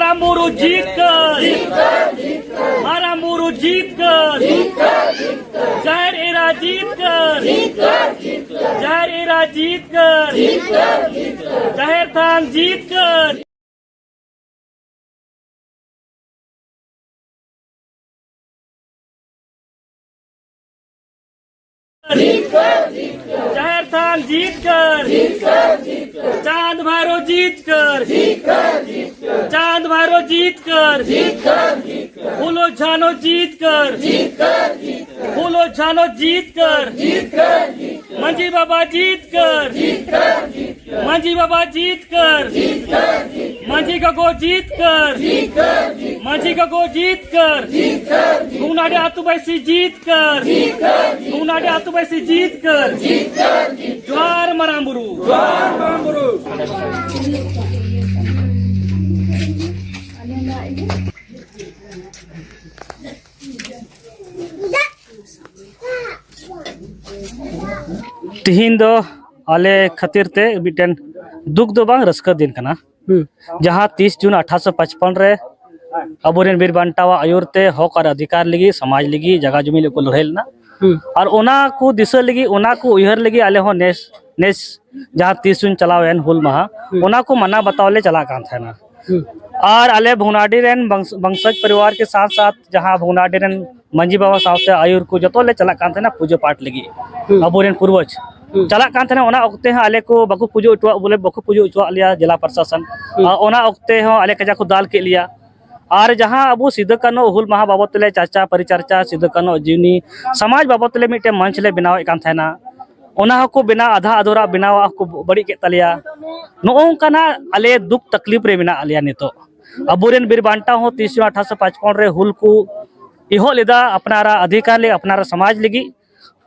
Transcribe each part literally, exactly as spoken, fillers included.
ᱢᱟᱨᱟᱝ ᱵᱩᱨᱩ ᱡᱤᱛᱠᱟᱹᱨ, ᱢᱟᱨᱟᱝ ᱵᱩᱨᱩ ᱡᱤᱛᱠᱟᱹᱨ, ᱡᱟᱦᱮᱨ ᱮᱨᱟ ᱡᱤᱛᱠᱟᱹᱨ, ᱡᱟᱦᱮᱨ ᱮᱨᱟ ᱡᱤᱛᱠᱟᱹᱨ, ᱡᱟᱦᱮᱨ ᱛᱷᱟᱱ ᱡᱤᱛᱠᱟᱹᱨ᱾ ᱡᱟᱦᱮᱨ ᱛᱷᱟᱱ ᱡᱤᱛᱠᱟᱹᱨ, ᱪᱟᱸᱫ ᱵᱷᱟᱭᱨᱳ ᱡᱤᱛᱠᱟᱹᱨ, ᱪᱟᱸᱫ ᱵᱷᱟᱭᱨᱳ ᱡᱤᱛᱠᱟᱹᱨ, ᱯᱷᱩᱞᱳ ᱡᱷᱟᱱᱳ ᱡᱤᱛᱠᱟᱹᱨ, ᱯᱷᱩᱞᱳ ᱡᱷᱟᱱᱳ ᱡᱤᱛᱠᱟᱹᱨ, ᱢᱟᱹᱡᱷᱤ ᱵᱟᱵᱟ ᱡᱤᱛᱠᱟᱹᱨ, ᱢᱟᱹᱡᱷᱤ ᱵᱟᱵᱟ ᱡᱤᱛᱠᱟᱹᱨ, ᱢᱟᱹᱡᱷᱤ ᱜᱚᱜᱚ ᱡᱤᱛᱠᱟᱹᱨ, ᱢᱟᱹᱡᱷᱤ ᱜᱚᱜᱚ ᱡᱤᱛᱠᱟᱹᱨ, ᱵᱷᱩᱜᱽᱱᱟᱰᱤ ᱟᱹᱛᱩ ᱵᱟᱹᱭᱥᱤ ᱡᱤᱛᱠᱟᱹᱨ, ᱵᱷᱩᱜᱽᱱᱟᱰᱤ ᱟᱹᱛᱩ ᱵᱟᱹᱭᱥᱤ ᱡᱤᱛᱠᱟᱹᱨ᱾ ᱡᱚᱦᱟᱨ ᱢᱟᱨᱟᱝ ᱵᱩᱨᱩ᱾ ᱛᱤᱦᱤᱧ ᱫᱚ ᱟᱞᱮ ᱠᱷᱟᱹᱛᱤᱨ ᱛᱮ ᱢᱤᱫᱴᱮᱱ ᱫᱩᱠ ᱫᱚ ᱵᱟᱝ, ᱨᱟᱹᱥᱠᱟᱹ ᱫᱤᱱ ᱠᱟᱱᱟ᱾ ᱦᱩᱸ᱾ ᱡᱟᱦᱟᱸ ᱛᱤᱥ ᱡᱩᱱ ᱟᱴᱷᱟᱨᱚᱥᱚ ᱯᱟᱸᱪᱯᱚᱱ ᱨᱮ ᱟᱵᱚᱨᱮᱱ ᱵᱤᱨ ᱵᱟᱱᱴᱟᱣᱟᱜ ᱟᱹᱭᱩᱨ ᱛᱮ ᱦᱚᱠ ᱟᱨ ᱚᱫᱷᱤᱠᱟᱨ ᱞᱟᱹᱜᱤᱫ, ᱥᱚᱢᱟᱡᱽ ᱞᱟᱹᱜᱤᱫ, ᱡᱟᱭᱜᱟ ᱡᱩᱢᱤ ᱞᱟᱹᱜᱤᱫ ᱠᱚ ᱞᱟᱹᱲᱦᱟᱹᱭ ᱞᱮᱱᱟ᱾ ᱦᱩᱸ᱾ ᱟᱨ ᱚᱱᱟ ᱠᱚ ᱫᱤᱥᱟᱹ ᱞᱟᱹᱜᱤᱫ, ᱚᱱᱟ ᱠᱚ ᱩᱭᱦᱟᱹᱨ ᱞᱟᱹᱜᱤᱫ ᱟᱞᱮ ᱦᱚᱸ ᱱᱮᱥ, ᱱᱮᱥ ᱡᱟᱦᱟᱸ ᱛᱤᱥ ᱡᱩᱱ ᱪᱟᱞᱟᱣᱮᱱ ᱦᱩᱞ ᱢᱟᱦᱟ, ᱦᱩᱸ᱾ ᱚᱱᱟ ᱠᱚ ᱢᱟᱱᱟᱣ ᱵᱟᱛᱟᱣ ᱞᱮ ᱪᱟᱞᱟᱜ ᱠᱟᱱ ᱛᱟᱦᱮᱱᱟ᱾ ᱦᱩᱸ᱾ ᱟᱨ ᱟᱞᱮ ᱵᱷᱚᱜᱽᱱᱟᱰᱤ ᱨᱮᱱ ᱵᱚᱝᱥ-, ᱵᱚᱝᱥᱚᱡᱽ ᱯᱚᱨᱤᱵᱟᱨ ᱠᱮ ᱥᱟᱛᱷ ᱥᱟᱛᱷ ᱡᱟᱦᱟᱸ ᱵᱷᱚᱜᱽᱱᱟᱰᱤ ᱨᱮᱱ ᱢᱟᱹᱡᱷᱤ ᱵᱟᱵᱟ ᱥᱟᱶᱛᱮ ᱟᱹᱭᱩᱨ ᱠᱚ ᱡᱚᱛᱚ ᱞᱮ ᱪᱟᱞᱟᱜ ᱠᱟᱱ ᱛᱟᱦᱮᱱᱟ ᱯᱩᱡᱟᱹ ᱯᱟᱴ ᱞᱟᱹᱜᱤᱫ᱾ ᱦᱩᱸ᱾ ᱟᱵᱚᱨᱮᱱ ᱯᱩᱨᱵᱚᱡᱽ ᱦᱩᱸ᱾ ᱪᱟᱞᱟᱜ ᱠᱟᱱ ᱛᱟᱦᱮᱱᱟ᱾ ᱚᱱᱟ ᱚᱠᱛᱮ ᱦᱚᱸ ᱟᱞᱮ ᱠᱚ ᱵᱟᱠᱚ ᱯᱩᱡᱟᱹ ᱦᱚᱪᱚᱣᱟᱜ, ᱵᱚᱞᱮ ᱵᱟᱠᱚ ᱯᱩᱡᱟᱹ ᱦᱚᱪᱚᱣᱟᱜ ᱞᱮᱭᱟ ᱡᱮᱞᱟ ᱯᱨᱚᱥᱟᱥᱚᱱ᱾ ᱦᱩᱸ᱾ ᱟᱨ ᱚᱱᱟ ᱚᱠᱛᱮ ᱦᱚᱸ ᱟᱞᱮ ᱠᱟᱡᱟᱠ ᱠᱚ ᱫᱟᱞ ᱠᱮᱫ ᱞᱮᱭᱟ᱾ ᱟᱨ ᱡᱟᱦᱟᱸ ᱟᱵᱚ ᱥᱤᱫᱩ ᱠᱟᱹᱱᱦᱩ ᱦᱩᱞ ᱢᱟᱦᱟ ᱵᱟᱵᱚᱫ ᱛᱮᱞᱮ ᱪᱟᱨᱪᱟ ᱯᱚᱨᱤᱪᱟᱨᱪᱟ, ᱥᱤᱫᱩ ᱠᱟᱹᱱᱦᱩ ᱡᱤᱣᱱᱤ ᱥᱚᱢᱟᱡᱽ ᱵᱟᱵᱚᱫ ᱛᱮᱞᱮ ᱢᱤᱫᱴᱮᱱ ᱢᱚᱧᱪ ᱞᱮ ᱵᱮᱱᱟᱣᱮᱫ ᱠᱟᱱ ᱛᱟᱦᱮᱱᱟ, ᱚᱱᱟ ᱦᱚᱸᱠᱚ ᱵᱮᱱᱟᱣ, ᱟᱫᱷᱟ ᱟᱫᱷᱩᱨᱟ ᱵᱮᱱᱟᱣᱟᱜ ᱠᱚ ᱵᱟᱹᱲᱤᱡ ᱠᱮᱫ ᱛᱟᱞᱮᱭᱟ᱾ ᱱᱚᱜᱼᱚ ᱱᱚᱝᱠᱟᱱᱟᱜ ᱟᱞᱮ ᱫᱩᱠ ᱛᱟᱠᱞᱤᱯ ᱨᱮ ᱢᱮᱱᱟᱜ ᱞᱮᱭᱟ ᱱᱤᱛᱚᱜ᱾ ᱟᱵᱚᱨᱮᱱ ᱵᱤᱨ ᱵᱟᱱᱴᱟ ᱦᱚᱸ ᱛᱤᱥ ᱡᱩᱱ ᱟᱴᱷᱟᱨᱚᱥᱚ ᱯᱟᱸᱪᱯᱚᱱ ᱨᱮ ᱦᱩᱞ ᱠᱚ ᱮᱦᱚᱵ ᱞᱮᱫᱟ, ᱟᱯᱱᱟᱨᱟᱜ ᱚᱫᱷᱤᱠᱟᱨ ᱞᱟᱹᱜᱤᱫ, ᱟᱯᱱᱟᱨᱟᱜ ᱥᱚᱢᱟᱡᱽ ᱞᱟᱹᱜᱤᱫ᱾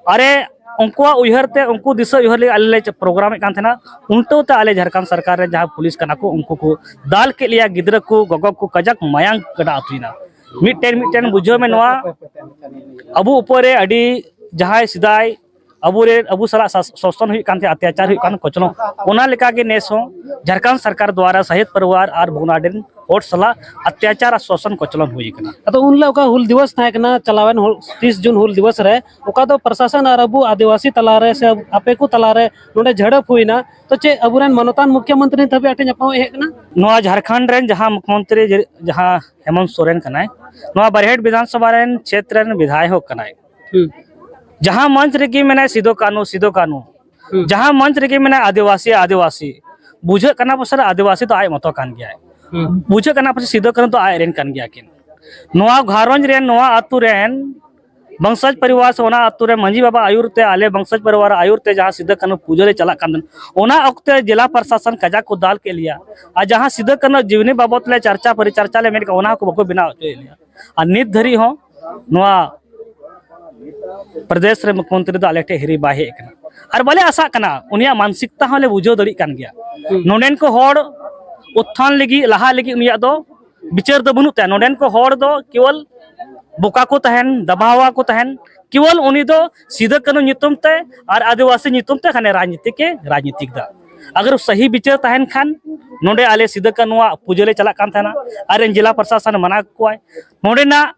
ᱟᱨᱮ, ᱩᱱᱠᱩᱣᱟᱜ ᱩᱭᱦᱟᱹᱨ ᱛᱮ, ᱩᱱᱠᱩ ᱫᱤᱥᱟᱹ ᱩᱭᱦᱟᱹᱨ ᱞᱟᱹᱜᱤᱫ ᱟᱞᱮ ᱞᱮ ᱯᱨᱳᱜᱨᱟᱢᱮᱫ ᱠᱟᱱ ᱛᱟᱦᱮᱱᱟ᱾ ᱩᱞᱴᱟᱹᱣ ᱛᱮ ᱟᱞᱮ ᱡᱷᱟᱲᱠᱷᱚᱸᱰ ᱥᱚᱨᱠᱟᱨ ᱨᱮ ᱡᱟᱦᱟᱸ ᱯᱩᱞᱤᱥ ᱠᱟᱱᱟ ᱠᱚ, ᱩᱱᱠᱩ ᱠᱚ ᱫᱟᱞ ᱠᱮᱫ ᱞᱮᱭᱟ, ᱜᱤᱫᱽᱨᱟᱹ ᱠᱚ, ᱜᱚᱜᱚ ᱠᱚ, ᱠᱟᱡᱟᱠ ᱢᱟᱭᱟᱝ ᱜᱟᱰᱟ ᱟᱹᱛᱩᱭᱮᱱᱟ᱾ ᱢᱤᱫᱴᱮᱱ, ᱢᱤᱫᱴᱮᱱ ᱵᱩᱡᱷᱟᱹᱣ ᱢᱮ, ᱱᱚᱣᱟ ᱟᱵᱚ ᱩᱯᱚᱨ ᱨᱮ ᱟᱹᱰᱤ ᱡᱟᱦᱟᱸᱭ ᱥᱮᱫᱟᱭ ᱟᱵᱚᱨᱮᱱ, ᱟᱵᱚ ᱥᱟᱞᱟᱜ ᱥᱟᱥ-, ᱥᱳᱥᱚᱱ ᱦᱩᱭᱩᱜ ᱠᱟᱱ ᱛᱟᱦᱮᱸᱫ, ᱚᱛᱛᱟᱪᱟᱨ ᱦᱩᱭᱩᱜ ᱠᱟᱱ, ᱠᱚᱪᱞᱚᱱ, ᱚᱱᱟ ᱞᱮᱠᱟᱜᱮ ᱱᱮᱥ ᱦᱚᱸ ᱡᱷᱟᱲᱠᱷᱚᱸᱰ ᱥᱚᱨᱠᱟᱨ ᱫᱣᱟᱨᱟ ᱥᱟᱦᱮᱫ ᱯᱚᱨᱤᱵᱟᱨ ᱟᱨ ᱵᱷᱚᱜᱽᱱᱟᱰᱤ ᱨᱮᱱ ᱦᱚᱲ ᱥᱟᱞᱟᱜ ᱚᱛᱛᱟᱪᱟᱨ ᱟᱨ ᱥᱳᱥᱚᱱ ᱠᱚᱪᱞᱚᱱ ᱦᱩᱭ ᱟᱠᱟᱱᱟ᱾ ᱟᱫᱚ ᱩᱱ ᱦᱤᱞᱳᱜ ᱚᱠᱟ ᱦᱩᱞ ᱫᱤᱵᱚᱥ ᱛᱟᱦᱮᱸ ᱠᱟᱱᱟ, ᱪᱟᱞᱟᱣᱮᱱ ᱦᱩᱞ, ᱛᱤᱥ ᱡᱩᱱ ᱦᱩᱞ ᱫᱤᱵᱚᱥ ᱨᱮ, ᱚᱠᱟ ᱫᱚ ᱯᱨᱚᱥᱟᱥᱚᱱ ᱟᱨ ᱟᱵᱚ ᱟᱹᱫᱤᱵᱟᱹᱥᱤ ᱛᱟᱞᱟᱨᱮ ᱥᱮ ᱟᱯᱮ ᱠᱚ ᱛᱟᱞᱟᱨᱮ ᱱᱚᱰᱮ ᱡᱷᱟᱲᱟᱯ ᱦᱩᱭᱱᱟ, ᱛᱚ ᱪᱮᱫ ᱟᱵᱚᱨᱮᱱ ᱢᱟᱱᱚᱛᱟᱱ ᱢᱩᱠᱷᱭᱚᱢᱚᱱᱛᱨᱤ ᱫᱷᱟᱹᱵᱤᱡ ᱟᱴᱷᱮᱱ ᱧᱟᱯᱟᱢ ᱦᱮᱡ ᱟᱠᱟᱱᱟ? ᱱᱚᱣᱟ ᱡᱷᱟᱲᱠᱷᱚᱸᱰ ᱨᱮᱱ ᱡᱟᱦᱟᱸ ᱢᱩᱠᱷᱭᱚᱢᱚᱱᱛᱨᱤ ᱡᱮ-, ᱡᱟᱦᱟᱸ ᱦᱮᱢᱚᱱᱛ ᱥᱚᱨᱮᱱ ᱠᱟᱱᱟᱭ, ᱱᱚᱣᱟ ᱵᱟᱨᱦᱮᱴ ᱵᱤᱫᱷᱟᱱ ᱥᱚᱵᱷᱟ ᱨᱮᱱ ᱪᱷᱮᱛᱨᱚ ᱨᱮᱱ ᱵᱤᱫᱷᱟᱭᱚᱠ ᱠᱟᱱᱟᱭ᱾ ᱦᱩᱸ᱾ ᱡᱟᱦᱟᱸ ᱢᱚᱧᱪ ᱨᱮᱜᱮ ᱢᱮᱱᱟᱭ ᱥᱤᱫᱩ ᱠᱟᱹᱱᱦᱩ, ᱥᱤᱫᱩ ᱠᱟᱹᱱᱦᱩ, ᱦᱩᱸ᱾ ᱡᱟᱦᱟᱸ ᱢᱚᱧᱪ ᱨᱮᱜᱮ ᱢᱮᱱᱟᱭ ᱟᱹᱫᱤᱵᱟᱹᱥᱤ, ᱟᱹᱫᱤᱵᱟᱹᱥᱤ, ᱵᱩᱡᱷᱟᱹᱜ ᱠᱟᱱᱟ ᱯᱟᱥᱮ ᱟᱹᱫᱤᱵᱟᱹᱥᱤ ᱫᱚ ᱟᱡ ᱢᱚᱛᱚ ᱠᱟᱱ ᱜᱮᱭᱟᱭ᱾ ᱦᱩᱸ᱾ ᱵᱩᱡᱷᱟᱹᱜ ᱠᱟᱱᱟ ᱯᱟᱥᱮ ᱥᱤᱫᱩ ᱠᱟᱹᱱᱦᱩ ᱫᱚ ᱟᱡ ᱨᱮᱱ ᱠᱟᱱ ᱜᱮᱭᱟ ᱠᱤᱱ᱾ ᱱᱚᱣᱟ ᱜᱷᱟᱨᱚᱸᱡᱽ ᱨᱮᱱ, ᱱᱚᱣᱟ ᱟᱛᱳ ᱨᱮᱱ ᱵᱚᱝᱥᱚᱡᱽ ᱯᱚᱨᱤᱵᱟᱨ ᱥᱮ ᱚᱱᱟ ᱟᱛᱳ ᱨᱮ ᱢᱟᱹᱡᱷᱤ ᱵᱟᱵᱟ ᱟᱭᱩᱨ ᱛᱮ, ᱟᱞᱮ ᱵᱚᱝᱥᱚᱡᱽ ᱯᱚᱨᱤᱵᱟᱨ ᱟᱭᱩᱨ ᱛᱮ ᱡᱟᱦᱟᱸ ᱥᱤᱫᱩ ᱠᱟᱹᱱᱦᱩ ᱯᱩᱡᱟᱹ ᱞᱮ ᱪᱟᱞᱟᱜ ᱠᱟᱱ ᱛᱟᱦᱮᱸᱱ, ᱚᱱᱟ ᱚᱠᱛᱮ ᱡᱮᱞᱟ ᱯᱨᱚᱥᱟᱥᱚᱱ ᱠᱟᱡᱟᱠ ᱠᱚ ᱫᱟᱞ ᱠᱮᱫ ᱞᱮᱭᱟ᱾ ᱟᱨ ᱡᱟᱦᱟᱸ ᱥᱤᱫᱩ ᱠᱟᱹᱱᱦᱩ ᱡᱤᱵᱽᱱᱤ ᱵᱟᱵᱚᱫ ᱞᱮ ᱪᱟᱨᱪᱟ ᱯᱚᱨᱤᱪᱟᱨᱪᱟ ᱞᱮ ᱢᱮᱱ ᱠᱮᱫ, ᱚᱱᱟ ᱦᱚᱸᱠᱚ ᱵᱟᱠᱚ ᱵᱮᱱᱟᱣ ᱦᱚᱪᱚᱭᱮᱫ ᱞᱮᱭᱟ᱾ ᱟᱨ ᱱᱤᱛ ᱫᱷᱟᱹᱨᱤᱡ ᱦᱚᱸ ᱱᱚᱣᱟ ᱯᱨᱚᱫᱮᱥ ᱨᱮ ᱢᱩᱠᱷᱭᱚᱢᱚᱱᱛᱨᱤ ᱫᱚ ᱟᱞᱮ ᱴᱷᱮᱱ ᱦᱤᱨᱤ ᱵᱟᱭ ᱦᱮᱡ ᱟᱠᱟᱱᱟ᱾ ᱟᱨ ᱵᱟᱞᱮ ᱟᱥᱟᱜ ᱠᱟᱱᱟ, ᱩᱱᱤᱭᱟᱜ ᱢᱟᱱᱥᱤᱠᱛᱟ ᱦᱚᱸᱞᱮ ᱵᱩᱡᱷᱟᱹᱣ ᱫᱟᱲᱮᱭᱟᱜ ᱠᱟᱱ ᱜᱮᱭᱟ᱾ ᱦᱩᱸ᱾ ᱱᱚᱰᱮᱱ ᱠᱚ ᱦᱚᱲ ᱩᱛᱛᱷᱟᱱ ᱞᱟᱹᱜᱤᱫ, ᱞᱟᱦᱟ ᱞᱟᱹᱜᱤᱫ ᱩᱱᱤᱭᱟᱜ ᱫᱚ ᱵᱤᱪᱟᱹᱨ ᱫᱚ ᱵᱟᱹᱱᱩᱜ ᱛᱟᱭᱟ᱾ ᱱᱚᱰᱮᱱ ᱠᱚ ᱦᱚᱲ ᱫᱚ ᱠᱮᱣᱚᱞ ᱵᱚᱠᱟ ᱠᱚ ᱛᱟᱦᱮᱱ, ᱫᱟᱵᱟᱣᱟ ᱠᱚ ᱛᱟᱦᱮᱱ, ᱠᱮᱣᱚᱞ ᱩᱱᱤ ᱫᱚ ᱥᱤᱫᱩ ᱠᱟᱹᱱᱦᱩ ᱧᱩᱛᱩᱢ ᱛᱮ ᱟᱨ ᱟᱹᱫᱤᱵᱟᱹᱥᱤ ᱧᱩᱛᱩᱢ ᱛᱮ ᱦᱟᱱᱮ ᱨᱟᱡᱽᱱᱤᱛᱤ ᱠᱮ ᱨᱟᱡᱽᱱᱤᱛᱤᱠ ᱫᱟ᱾ ᱟᱜᱟᱨ ᱥᱟᱹᱦᱤ ᱵᱤᱪᱟᱹᱨ ᱛᱟᱦᱮᱱ ᱠᱷᱟᱱ, ᱱᱚᱰᱮ ᱟᱞᱮ ᱥᱤᱫᱩ ᱠᱟᱹᱱᱦᱩᱣᱟᱜ ᱯᱩᱡᱟᱹ ᱞᱮ ᱪᱟᱞᱟᱜ ᱠᱟᱱ ᱛᱟᱦᱮᱱᱟ, ᱟᱨ ᱨᱮᱱ ᱡᱮᱞᱟ ᱯᱨᱚᱥᱟᱥᱚᱱ ᱢᱟᱱᱟ ᱠᱚᱣᱟᱭ᱾ ᱱᱚᱰᱮᱱᱟᱜ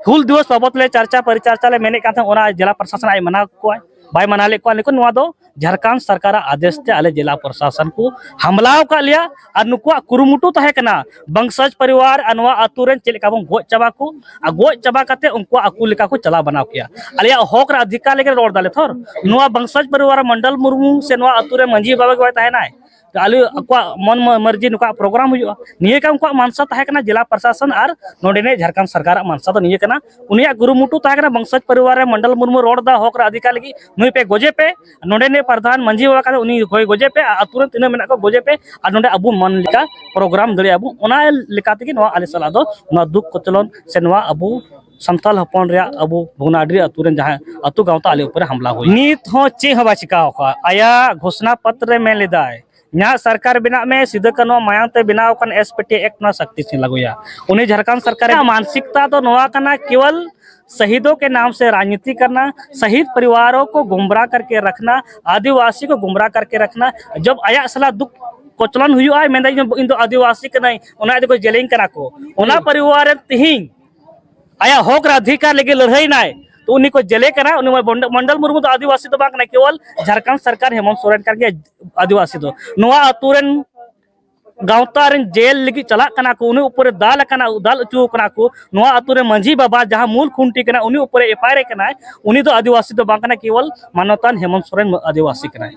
ᱦᱩᱞ ᱫᱤᱵᱚᱥ ᱵᱟᱵᱚᱛ ᱞᱮ ᱪᱟᱨᱪᱟ ᱯᱚᱨᱤᱪᱟᱨᱪᱟ ᱞᱮ ᱢᱮᱱᱮᱫ ᱠᱟᱱ ᱛᱟᱦᱮᱸᱫ, ᱚᱱᱟ ᱡᱮᱞᱟ ᱯᱨᱚᱥᱟᱥᱚᱱ ᱟᱡ ᱢᱟᱱᱟ ᱠᱚᱣᱟᱭ, ᱵᱟᱭ ᱢᱟᱱᱟ ᱞᱮᱫ ᱠᱚᱣᱟ᱾ ᱞᱮᱠᱤᱱ ᱱᱚᱣᱟ ᱫᱚ ᱡᱷᱟᱲᱠᱷᱚᱸᱰ ᱥᱚᱨᱠᱟᱨᱟᱜ ᱟᱫᱮᱥ ᱛᱮ ᱟᱞᱮ ᱡᱮᱞᱟ ᱯᱨᱚᱥᱟᱥᱚᱱ ᱠᱚ ᱦᱟᱢᱞᱟ ᱟᱠᱟᱫ ᱞᱮᱭᱟ᱾ ᱟᱨ ᱱᱩᱠᱩᱣᱟᱜ ᱠᱩᱨᱩᱢᱩᱴᱩ ᱛᱟᱦᱮᱸ ᱠᱟᱱᱟ, ᱵᱚᱝᱥᱚᱡᱽ ᱯᱚᱨᱤᱵᱟᱨ ᱟᱨ ᱱᱚᱣᱟ ᱟᱛᱳ ᱨᱮᱱ ᱪᱮᱫ ᱞᱮᱠᱟ ᱵᱚᱱ ᱜᱚᱡ ᱪᱟᱵᱟ ᱠᱚ, ᱟᱨ ᱜᱚᱡ ᱪᱟᱵᱟ ᱠᱟᱛᱮ ᱩᱱᱠᱩᱣᱟᱜ ᱟᱠᱚ ᱞᱮᱠᱟ ᱠᱚ ᱪᱟᱞᱟᱣ ᱵᱟᱱᱟᱣ ᱠᱮᱭᱟ᱾ ᱟᱞᱮᱭᱟᱜ ᱦᱚᱠ ᱨᱮ ᱚᱫᱷᱤᱠᱟᱨ ᱞᱟᱹᱜᱤᱫ ᱨᱚᱲ ᱫᱟᱞᱮ ᱛᱷᱚᱨ᱾ ᱱᱚᱣᱟ ᱵᱚᱝᱥᱚᱡᱽ ᱯᱚᱨᱤᱵᱟᱨ ᱢᱚᱱᱰᱚᱞ ᱢᱩᱨᱢᱩ ᱥᱮ ᱱᱚᱣᱟ ᱟᱛᱳ ᱨᱮ ᱢᱟᱹᱡᱷᱤ ᱵᱟᱵᱟ ᱜᱮ ᱵᱟᱭ ᱛᱟᱦᱮᱱᱟᱭ, ᱟᱞᱮ ᱟᱠᱚᱣᱟᱜ ᱢᱚᱱ ᱢᱚ-, ᱢᱟᱹᱨᱡᱤ ᱱᱚᱝᱠᱟ ᱯᱨᱳᱜᱨᱟᱢ ᱦᱩᱭᱩᱜᱼᱟ᱾ ᱱᱤᱭᱟᱹ ᱠᱟᱱ ᱩᱱᱠᱩᱣᱟᱜ ᱢᱟᱱᱥᱟ ᱛᱟᱦᱮᱸ ᱠᱟᱱᱟ, ᱡᱮᱞᱟ ᱯᱨᱚᱥᱟᱥᱚᱱ ᱟᱨ ᱱᱚᱰᱮᱱᱤᱡ ᱡᱷᱟᱲᱠᱷᱚᱸᱰ ᱥᱚᱨᱠᱟᱨᱟᱜ ᱢᱟᱱᱥᱟ ᱫᱚ ᱱᱤᱭᱟᱹ ᱠᱟᱱᱟ᱾ ᱩᱱᱤᱭᱟᱜ ᱠᱩᱨᱩᱢᱩᱴᱩ ᱛᱟᱦᱮᱸ ᱠᱟᱱᱟ, ᱵᱚᱝᱥᱚᱡᱽ ᱯᱚᱨᱤᱵᱟᱨ ᱨᱮ ᱢᱚᱱᱰᱚᱞ ᱢᱩᱨᱢᱩ ᱨᱚᱲ ᱫᱟ ᱦᱚᱠ ᱨᱮ ᱚᱫᱷᱤᱠᱟᱨ ᱞᱟᱹᱜᱤᱫ, ᱱᱩᱭ ᱯᱮ ᱜᱚᱡᱮ ᱯᱮ, ᱱᱚᱰᱮᱱᱤᱡ ᱯᱨᱚᱫᱷᱟᱱ ᱢᱟᱹᱡᱷᱤ ᱵᱟᱵᱟ ᱠᱟᱱᱟ, ᱩᱱᱤ ᱦᱚᱭ ᱜᱚᱡᱮ ᱯᱮ, ᱟᱨ ᱟᱛᱳ ᱨᱮᱱ ᱛᱤᱱᱟᱹᱜ ᱢᱮᱱᱟᱜ ᱠᱚᱣᱟ ᱜᱚᱡᱮ ᱯᱮ, ᱟᱨ ᱱᱚᱰᱮ ᱟᱵᱚ ᱢᱚᱱ ᱞᱮᱠᱟ ᱯᱨᱳᱜᱨᱟᱢ ᱫᱟᱲᱮᱭᱟᱜᱼᱟ ᱵᱚᱱ᱾ ᱚᱱᱟ ᱞᱮᱠᱟ ᱛᱮᱜᱮ ᱱᱚᱣᱟ ᱟᱞᱮ ᱥᱟᱞᱟᱜ ᱫᱚ ᱱᱚᱣᱟ ᱫᱩᱠ ᱠᱚᱪᱞᱚᱱ ᱥᱮ ᱱᱚᱣᱟ ᱟᱵᱚ ᱥᱟᱱᱛᱟᱞ ᱦᱚᱯᱚᱱ ᱨᱮᱭᱟᱜ ᱟᱵᱚ ᱵᱷᱚᱜᱽᱱᱟᱰᱤ ᱟᱛᱳ ᱨᱮᱱ ᱡᱟᱦᱟᱸ ᱟᱛᱳ ᱜᱟᱶᱛᱟ ᱟᱞᱮ ᱩᱯᱚᱨ ᱨᱮ ᱦᱟᱢᱞᱟ ᱦᱩᱭ᱾ ᱱᱤᱛ ᱦᱚᱸ ᱪᱮᱫ ᱦᱚᱸ ᱵᱟᱭ ᱪᱤᱠᱟᱣ ᱟᱠᱟᱫᱼᱟ᱾ ᱟᱭᱟᱜ ᱜᱷᱳᱥᱱᱟ ᱯᱚᱛᱨᱚ ᱨᱮ ᱢᱮᱱ ᱞᱮᱫᱟᱭ, ᱤᱧᱟᱹᱜ ᱥᱚᱨᱠᱟᱨ ᱵᱮᱱᱟᱜ ᱢᱮ, ᱥᱤᱫᱩ ᱠᱟᱹᱱᱦᱩ ᱢᱟᱭᱟᱢ ᱛᱮ ᱵᱮᱱᱟᱣ ᱟᱠᱟᱱ ᱮᱥ ᱯᱤ ᱴᱤ ᱮᱠᱴ ᱱᱚᱣᱟ ᱥᱚᱠᱛᱤ ᱥᱤᱧ ᱞᱟᱹᱜᱩᱭᱟ᱾ ᱩᱱᱤ ᱡᱷᱟᱲᱠᱷᱚᱸᱰ ᱥᱚᱨᱠᱟᱨ ᱨᱮᱭᱟᱜ ᱢᱟᱱᱥᱤᱠᱛᱟ ᱫᱚ ᱱᱚᱣᱟ ᱠᱟᱱᱟ, ᱠᱮᱣᱚᱞ ᱥᱟᱦᱤᱫᱚ ᱠᱮ ᱱᱟᱢ ᱥᱮ ᱨᱟᱡᱽᱱᱤᱛᱤ ᱠᱟᱨᱱᱟ, ᱥᱟᱦᱤᱫ ᱯᱚᱨᱤᱵᱟᱨᱚ ᱠᱚ ᱜᱩᱢᱨᱟ ᱠᱟᱨᱠᱮ ᱨᱟᱠᱷᱱᱟ, ᱟᱹᱫᱤᱵᱟᱹᱥᱤ ᱠᱚ ᱜᱩᱢᱨᱟ ᱠᱟᱨᱠᱮ ᱨᱟᱠᱷᱱᱟ᱾ ᱡᱚᱵ ᱟᱭᱟᱜ ᱥᱟᱞᱟᱜ ᱫᱩᱠ ᱠᱚᱪᱞᱚᱱ ᱦᱩᱭᱩᱜᱼᱟ, ᱢᱮᱱᱫᱟ, "ᱤᱧ ᱫᱚ, ᱤᱧ ᱫᱚ ᱟᱹᱫᱤᱵᱟᱹᱥᱤ ᱠᱟᱹᱱᱟᱹᱧ", ᱚᱱᱟ ᱤᱫᱤ ᱠᱚ ᱡᱮᱞᱮᱧ ᱠᱟᱱᱟ ᱠᱚ᱾ ᱚᱱᱟ ᱯᱚᱨᱤᱵᱟᱨ ᱨᱮ ᱛᱤᱦᱤᱧ ᱟᱭᱟᱜ ᱦᱚᱠ ᱨᱮ ᱚᱫᱷᱤᱠᱟᱨ ᱞᱟᱹᱜᱤᱫ ᱞᱟᱹᱲᱦᱟᱹᱭ ᱱᱟᱭ, ᱛᱚ ᱩᱱᱤ ᱠᱚ ᱡᱮᱞᱮ ᱠᱟᱱᱟ᱾ ᱩᱱᱤ ᱢᱚᱱᱰᱚᱞ ᱢᱩᱨᱢᱩ ᱫᱚ ᱟᱹᱫᱤᱵᱟᱹᱥᱤ ᱫᱚ ᱵᱟᱝ ᱠᱟᱱᱟᱭ, ᱠᱮᱣᱚᱞ ᱡᱷᱟᱲᱠᱷᱚᱸᱰ ᱥᱚᱨᱠᱟᱨ ᱦᱮᱢᱚᱱᱛ ᱥᱚᱨᱮᱱ ᱠᱟᱱ ᱜᱮᱭᱟ ᱟᱹᱫᱤᱵᱟᱹᱥᱤ ᱫᱚ᱾ ᱱᱚᱣᱟ ᱟᱹᱛᱩ ᱨᱮᱱ ᱜᱟᱶᱛᱟ ᱨᱮᱱ ᱡᱮᱞ ᱞᱟᱹᱜᱤᱫ ᱪᱟᱞᱟᱜ ᱠᱟᱱᱟ ᱠᱚ, ᱩᱱᱤ ᱩᱯᱚᱨᱮ ᱫᱟᱞ ᱟᱠᱟᱱᱟ, ᱫᱟᱞ ᱦᱚᱪᱚ ᱠᱟᱱᱟ ᱠᱚ᱾ ᱱᱚᱣᱟ ᱟᱹᱛᱩ ᱨᱮ ᱢᱟᱹᱡᱷᱤ ᱵᱟᱵᱟ, ᱡᱟᱦᱟᱸ ᱢᱩᱞ ᱠᱷᱩᱱᱴᱤ ᱠᱟᱱᱟ, ᱩᱱᱤ ᱩᱯᱚᱨᱮ ᱮᱯᱷ ᱟᱭ ᱟᱨ ᱮ ᱠᱟᱱᱟᱭ, ᱩᱱᱤ ᱫᱚ ᱟᱹᱫᱤᱵᱟᱹᱥᱤ ᱫᱚ ᱵᱟᱝ ᱠᱟᱱᱟᱭ, ᱠᱮᱣᱚᱞ ᱢᱟᱱᱚᱛᱟᱱ ᱦᱮᱢᱚᱱᱛ ᱥᱚᱨᱮᱱ ᱟᱹᱫᱤᱵᱟᱹᱥᱤ ᱠᱟᱱᱟᱭ᱾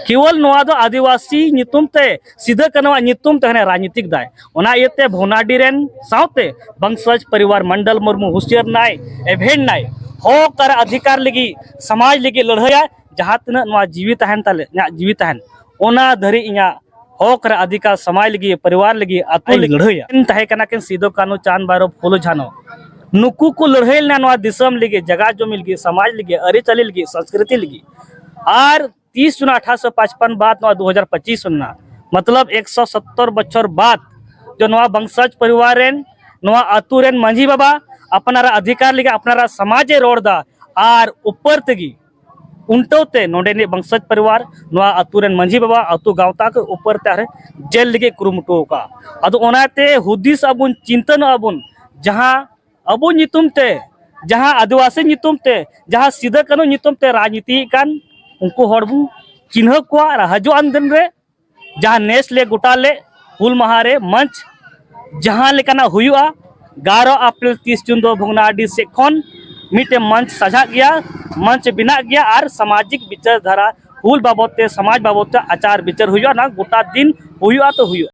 ᱠᱮᱣᱚᱞ ᱱᱚᱣᱟ ᱫᱚ ᱟᱹᱫᱤᱵᱟᱹᱥᱤ ᱧᱩᱛᱩᱢ ᱛᱮ, ᱥᱤᱫᱟᱹ ᱠᱟᱹᱱᱦᱩᱣᱟᱜ ᱧᱩᱛᱩᱢ ᱛᱮ ᱦᱟᱱᱮ ᱨᱟᱡᱽᱱᱤᱛᱤᱠ ᱫᱟᱭ᱾ ᱚᱱᱟ ᱤᱭᱟᱹᱛᱮ ᱵᱷᱚᱜᱽᱱᱟᱰᱤ ᱨᱮᱱ ᱥᱟᱶᱛᱮ ᱵᱚᱝᱥᱚᱡᱽ ᱯᱚᱨᱤᱵᱟᱨ ᱢᱚᱱᱰᱚᱞ ᱢᱩᱨᱢᱩ ᱦᱩᱥᱤᱭᱟᱹᱨ ᱱᱟᱭ, ᱮᱵᱷᱮᱱ ᱱᱟᱭ, ᱦᱚᱠ ᱟᱨ ᱚᱫᱷᱤᱠᱟᱨ ᱞᱟᱹᱜᱤᱫ, ᱥᱚᱢᱟᱡᱽ ᱞᱟᱹᱜᱤᱫ ᱞᱟᱹᱲᱦᱟᱹᱭᱟ᱾ ᱡᱟᱦᱟᱸ ᱛᱤᱱᱟᱹᱜ ᱱᱚᱣᱟ ᱡᱤᱣᱤ ᱛᱟᱦᱮᱱ ᱛᱟᱞᱮ, ᱤᱧᱟᱹᱜ ᱡᱤᱣᱤ ᱛᱟᱦᱮᱱ, ᱚᱱᱟ ᱫᱷᱟᱹᱨᱤᱡ ᱤᱧᱟᱹᱜ ᱦᱚᱠ ᱨᱮ ᱚᱫᱷᱤᱠᱟᱨ, ᱥᱚᱢᱟᱡᱽ ᱞᱟᱹᱜᱤᱫ, ᱯᱚᱨᱤᱵᱟᱨ ᱞᱟᱹᱜᱤᱫ, ᱟᱹᱛᱩ ᱞᱟᱹᱜᱤᱫ ᱞᱟᱹᱲᱦᱟᱹᱭᱟ᱾ ᱛᱟᱦᱮᱸ ᱠᱟᱱᱟ ᱠᱤᱱ ᱥᱤᱫᱩ ᱠᱟᱹᱱᱦᱩ, ᱪᱟᱸᱫᱽ ᱵᱷᱟᱭᱨᱚ, ᱯᱷᱩᱞᱳ ᱡᱷᱟᱱᱚ᱾ ᱱᱩᱠᱩ ᱠᱚ ᱞᱟᱹᱲᱦᱟᱹᱭ ᱞᱮᱱᱟ ᱱᱚᱣᱟ ᱫᱤᱥᱚᱢ ᱞᱟᱹᱜᱤᱫ, ᱡᱟᱭᱜᱟ ᱡᱚᱢᱤ ᱞᱟᱹᱜᱤᱫ, ᱥᱚᱢᱟᱡᱽ ᱞᱟᱹᱜᱤᱫ, ᱟᱹᱨᱤᱪᱟᱹᱞᱤ ᱞᱟᱹᱜᱤᱫ, ᱥᱚᱝᱥᱠᱨᱤᱛᱤ ᱞᱟᱹᱜᱤᱫ᱾ ᱟᱨ ᱛᱤᱥ ᱡᱩᱱ ᱟᱴᱷᱟᱨᱚᱥᱚ ᱯᱟᱸᱪᱯᱟᱱ ᱵᱟᱫ ᱱᱚᱣᱟ ᱫᱩ ᱦᱟᱡᱟᱨ ᱯᱚᱸᱪᱤᱥ ᱦᱩᱭᱱᱟ, ᱢᱚᱛᱞᱚᱵ ᱮᱠᱥᱚ ᱥᱚᱛᱛᱚᱨ ᱵᱚᱪᱷᱚᱨ ᱵᱟᱫ ᱡᱚ ᱱᱚᱣᱟ ᱵᱚᱝᱥᱚᱡᱽ ᱯᱚᱨᱤᱵᱟᱨ ᱨᱮᱱ ᱱᱚᱣᱟ ᱟᱹᱛᱩ ᱨᱮᱱ ᱢᱟᱹᱡᱷᱤ ᱵᱟᱵᱟ ᱟᱯᱱᱟᱨᱟᱜ ᱚᱫᱷᱤᱠᱟᱨ ᱞᱟᱹᱜᱤᱫ ᱟᱯᱱᱟᱨᱟᱜ ᱥᱚᱢᱟᱡᱽ ᱮ ᱨᱚᱲ ᱮᱫᱟ, ᱟᱨ ᱩᱯᱚᱨ ᱛᱮᱜᱮ ᱩᱱᱴᱟᱹᱣ ᱛᱮ ᱱᱚᱰᱮᱱᱤᱡ ᱵᱚᱝᱥᱚᱡᱽ ᱯᱚᱨᱤᱵᱟᱨ, ᱱᱚᱣᱟ ᱟᱹᱛᱩ ᱨᱮᱱ ᱢᱟᱹᱡᱷᱤ ᱵᱟᱵᱟ, ᱟᱹᱛᱩ ᱜᱟᱶᱛᱟ ᱠᱚ ᱩᱯᱚᱨ ᱛᱮ ᱟᱨᱦᱚᱸ ᱡᱮᱞ ᱞᱟᱹᱜᱤᱫ ᱠᱩᱨᱩᱢᱩᱴᱩ ᱟᱠᱟᱫᱼᱟ᱾ ᱟᱫᱚ ᱚᱱᱟᱛᱮ ᱦᱩᱫᱤᱥ ᱟᱵᱚᱱ, ᱪᱤᱱᱛᱟᱹᱱᱚᱜ ᱟᱵᱚᱱ, ᱡᱟᱦᱟᱸ ᱟᱵᱚ ᱧᱩᱛᱩᱢ ᱛᱮ, ᱡᱟᱦᱟᱸ ᱟᱹᱫᱤᱵᱟᱹᱥᱤ ᱧᱩᱛᱩᱢ ᱛᱮ, ᱡᱟᱦᱟᱸ ᱥᱤᱫᱟᱹ ᱠᱟᱹᱱᱦᱩ ᱧᱩᱛᱩᱢ ᱛᱮ ᱨᱟᱡᱽᱱᱤᱛᱤᱭᱮᱫ ᱠᱟᱱ, ᱩᱱᱠᱩ ᱦᱚᱲ ᱵᱚᱱ ᱪᱤᱱᱦᱟᱹᱣ ᱠᱚᱣᱟ᱾ ᱟᱨ ᱦᱤᱡᱩᱜ ᱟᱱ ᱫᱤᱱ ᱨᱮ ᱡᱟᱦᱟᱸ ᱱᱮᱥ ᱞᱮ ᱜᱚᱴᱟ ᱞᱮᱫ ᱦᱩᱞ ᱢᱟᱦᱟ ᱨᱮ ᱢᱚᱧᱪ ᱡᱟᱦᱟᱸ ᱞᱮᱠᱟᱱᱟᱜ ᱦᱩᱭᱩᱜᱼᱟ, ᱮᱜᱟᱨᱚ ᱮᱯᱨᱤᱞ ᱛᱤᱥ ᱡᱩᱱ ᱫᱚ ᱵᱷᱚᱜᱽᱱᱟᱰᱤ ᱥᱮᱫ ᱠᱷᱚᱱ ᱢᱤᱫᱴᱮᱱ ᱢᱚᱧᱪ ᱥᱟᱡᱟᱜ ᱜᱮᱭᱟ, ᱢᱚᱧᱪ ᱵᱮᱱᱟᱜ ᱜᱮᱭᱟ ᱟᱨ ᱥᱟᱢᱟᱡᱤᱠ ᱵᱤᱪᱟᱹᱨ ᱫᱷᱟᱨᱟ, ᱦᱩᱞ ᱵᱟᱵᱚᱫ ᱛᱮ, ᱥᱚᱢᱟᱡᱽ ᱵᱟᱵᱚᱫ ᱛᱮ ᱟᱪᱟᱨ ᱵᱤᱪᱟᱹᱨ ᱦᱩᱭᱩᱜᱼᱟ᱾ ᱚᱱᱟ ᱜᱚᱴᱟ ᱫᱤᱱ ᱦᱩᱭᱩᱜᱼᱟ ᱛᱚ ᱦᱩᱭᱩᱜᱼᱟ᱾